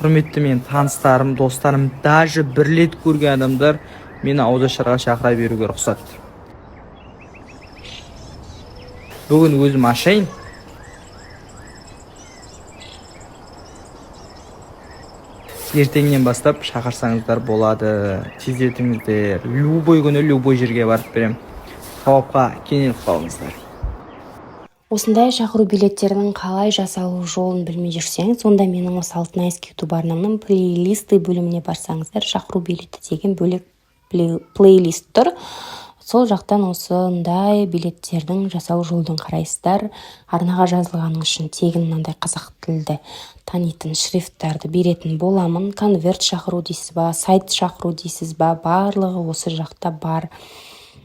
Құрметті менің таныстарым, достарым, даже бір рет көрген адамдар мені ауызашарға шақыра беруге рұқсат. Бүгін өзім ашайын. Ертеңнен бастап шақырсаңыздар болады. Тездетіңіздер. Любой күні, любой жерге барып беремін. Сауапқа кенеліп қалыңыздар. Осындай шақыру билеттерінің қалай жасалу жолын білмей жүрсеңіз, онда менің осы Алтынайский ютуб арнамның «Плейлисты» бөліміне барсаңыздар, «Шақыру билеті» деген бөлек плейлист тұр. Сол жақтан осындай билеттердің жасалу жолын қарайсыздар. Арнаға жазылғаныңыз үшін тегін мынандай қазақ тілді танитын шрифттарды беретін боламын. Конверт шақыру дейсіз ба, сайт шақыру дейсіз ба, барлығы осы жақта бар.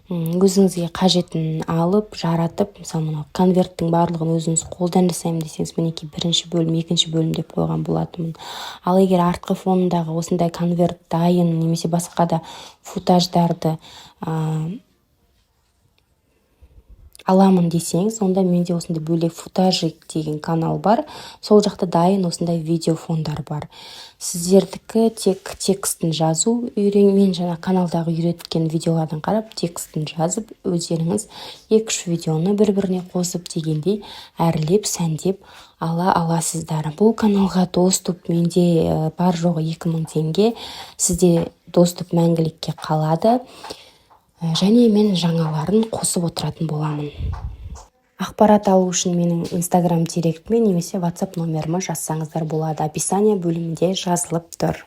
Өзіңізге қажетін алып, жаратып, мысалы, мынау конверттің барлығын өзіңіз қолдан жасаймын десеңіз, мінекей, бірінші бөлім, екінші бөлім деп қойған болатынмын. Ал егер артқы фонындағы осындай конверт дайын немесе басқа да футаждарды аламын десеңіз, онда менде осындай бөлек «Футажи» деген канал бар. Сол жақта дайын осындай видеофондар бар. Сіздердікі тек текстін жазу үйрен. Мен жаңа каналдағы үйреткен видеолардан қарап, текстін жазып, өздеріңіз екі үш видеоны бір біріне қосып дегендей, әрлеп, сәндеп ала аласыздар. Бұл каналға доступ менде бар жоғы 2000 теңге. Сізде доступ мәңгілікке қалады және мен жаңаларын қосып отыратын боламын. Ақпарат алу үшін менің Инстаграм директіме немесе WhatsApp номеріме жазсаңыздар болады. Описание бөлімінде жазылып тұр.